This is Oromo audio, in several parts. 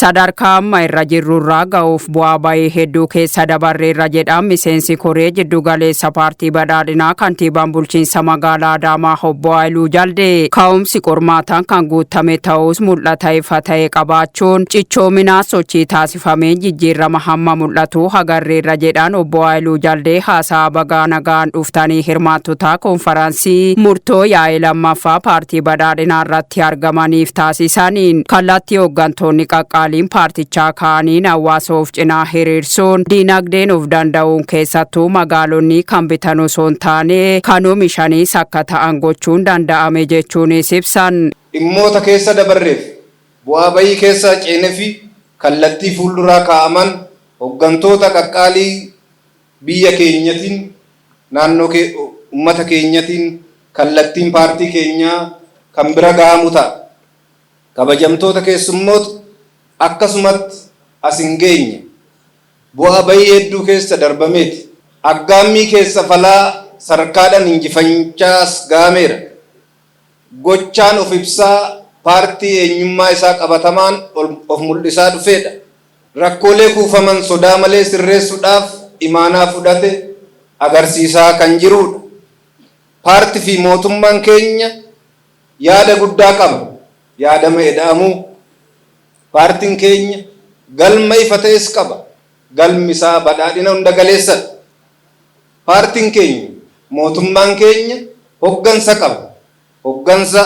Sadarkaa amma irra jirrurraa ga'uuf bu'aa bayii hedduu keessa dabarreerra jedhan miseensi koree jiddugaleessa Paartii Badhaadhinaa kantiibaan bulchiinsa magaalaa Adaamaa Obbo Haayiluu Jaldee. Ka'umsi qormaataan kan guutame ta'us mul'ata ifa ta'e qabaachuun cichoominaa sochii taasifameen jijjiirama hamma mul'atu agarreerra jedhan Obbo Haayiluu Jaldee haasaa bagaa nagaan dhuftanii hirmaattota konfaransii murtoo yaa'ii lammaffaa Paartii Badhaadhinaa irratti argamaniif taasisaniin. Kallattii hooggantoonni qaqqaaliin paartichaa kaa'aniin hawaasa of cinaa hiriirsuun diinagdeen of danda'uun keessattuu magaalonni kan bitan osoo hin taane kan oomishaniis akka ta'an gochuun danda'ame jechuunis ibsan. Dhimmoota keessa dabarreef, bu'aa bayii keessa ceenee fi kallattii fuulduraa kaa'aman hooggantoota qaqqaalii biyya keenyatiin, naannoo uummata keenyatiin kallattiin paartii keenyaa kan bira ga'amu ta'a. Kabajamtoota keessummoota, akkasumatti as hin geenye. Bu'aa bayii hedduu keessa darbameeti. Aggaammii keessa falaa sarkaadhaan injifachaas ga'ameera. Gochaan of ibsaa paartii eenyummaa isaa qabatamaan of mul'isaa dhufeedha. Rakkoolee kuufaman sodaa malee sirreessuudhaaf imaanaa fudhate agarsiisaa kan jirudha. Paartii fi mootummaan keenya yaada guddaa qaba. Yaadama ida'amuu. Paartiin keenya galma ifa ta'es qaba. Galmi isaa badhaadhina hunda galeessadha. Paartiin keenya, mootummaan keenya hoggansa qaba. Hoggansa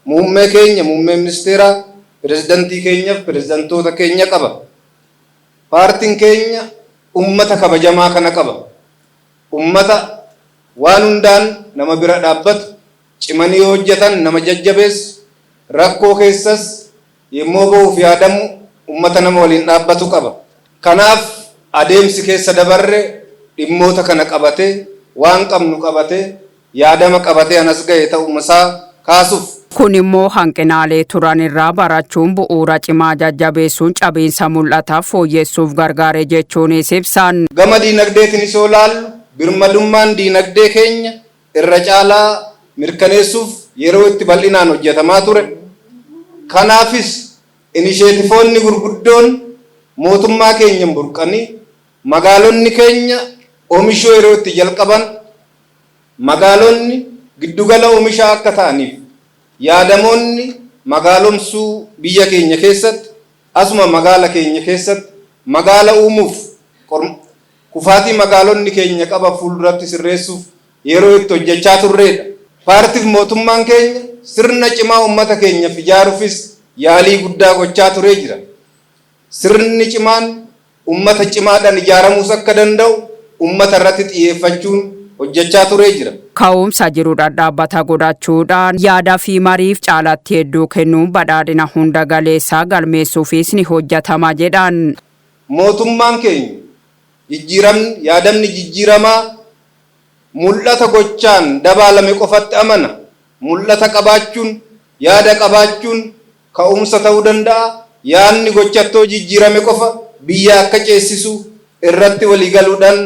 muummee keenya, muummee ministeeraa, pirezidantii keenyaaf pirezidantoota keenya qaba. Paartiin keenya ummata kabajamaa kana qaba. Ummata waan hundaan nama bira dhaabbatu, cimanii hojjetan nama jajjabeessu, rakkoo keessas yemmuu ba'uuf yaadamu ummata nama waliin dhaabbatu qaba. Kanaaf adeemsi keessa dabarre dhimmoota kana qabatee, waan qabnu qabatee, yaadama qabatee anas ga'e ta'uusaa kaasuuf. Kun immoo hanqinaalee turan irraa barachuun bu'uura cimaa jajjabeessuun cabiinsa mul'ataaf fooyyessuuf gargaare jechuunis ibsan. Gama diinagdeetiin isoo laallu, birmadummaan diinagdee keenya irra caalaa mirkaneessuuf yeroo itti bal'inaan hojjetamaa ture. Kanaafis inisheetifoonni gurguddoon mootummaa keenyan burqanii magaalonni keenya oomishuu yeroo itti jalqaban, magaalonni giddugala oomishaa akka ta'aniif yaadamoonni magaalomsuu biyya keenya keessatti, asuma magaala keenya keessatti magaala uumuuf, kufaatii magaalonni keenya qaba fuulduratti sirreessuuf yeroo itti hojjechaa turreedha. Paartiif mootummaan keenya sirna cimaa uummata keenyaaf ijaaruufis yaalii guddaa gochaa turee jira. Sirni cimaan uummata cimaadhaan ijaaramuus akka danda'u uummata irratti xiyyeeffachuun hojjechaa turee jira. Ka'umsa jiru dhadhaabbata godhachuudhaan yaada fi mariif caalatti hedduu kennuun badhaadhina hunda galeessaa galmeessuufis ni hojjetama jedhan. Mootummaan keenya jijjiiramni yaadamni jijjiiramaa mul'ata gochaan dabaalame qofatti amana. Mul'ata qabaachuun, yaada qabaachuun ka'umsa ta'uu danda'a. Yaadni gochattoo jijjiirame qofa biyya akka ceessisu irratti waliigaluudhaan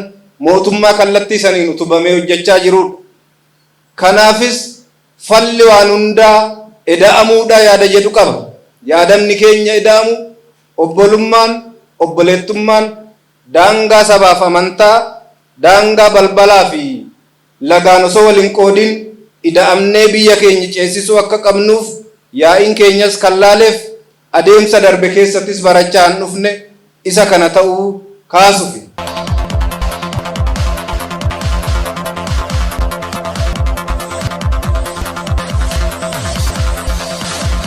mootummaa kallattii saniin utubamee hojjechaa jirudha. Kanaafis falli waan hundaa ida'amuudha yaada jedhu qaba. Yaadamni keenya ida'amu obbolummaan, obboleettummaan daangaa sabaaf amantaa, daangaa balbalaa fi lagaan osoo waliin qoodin ida'amnee biyya keenya ceessisuu akka qabnuuf yaa'iin keenyas kan laaleef adeemsa darbe keessattis barachaa hin dhufne isa kana ta'uu kaasufi.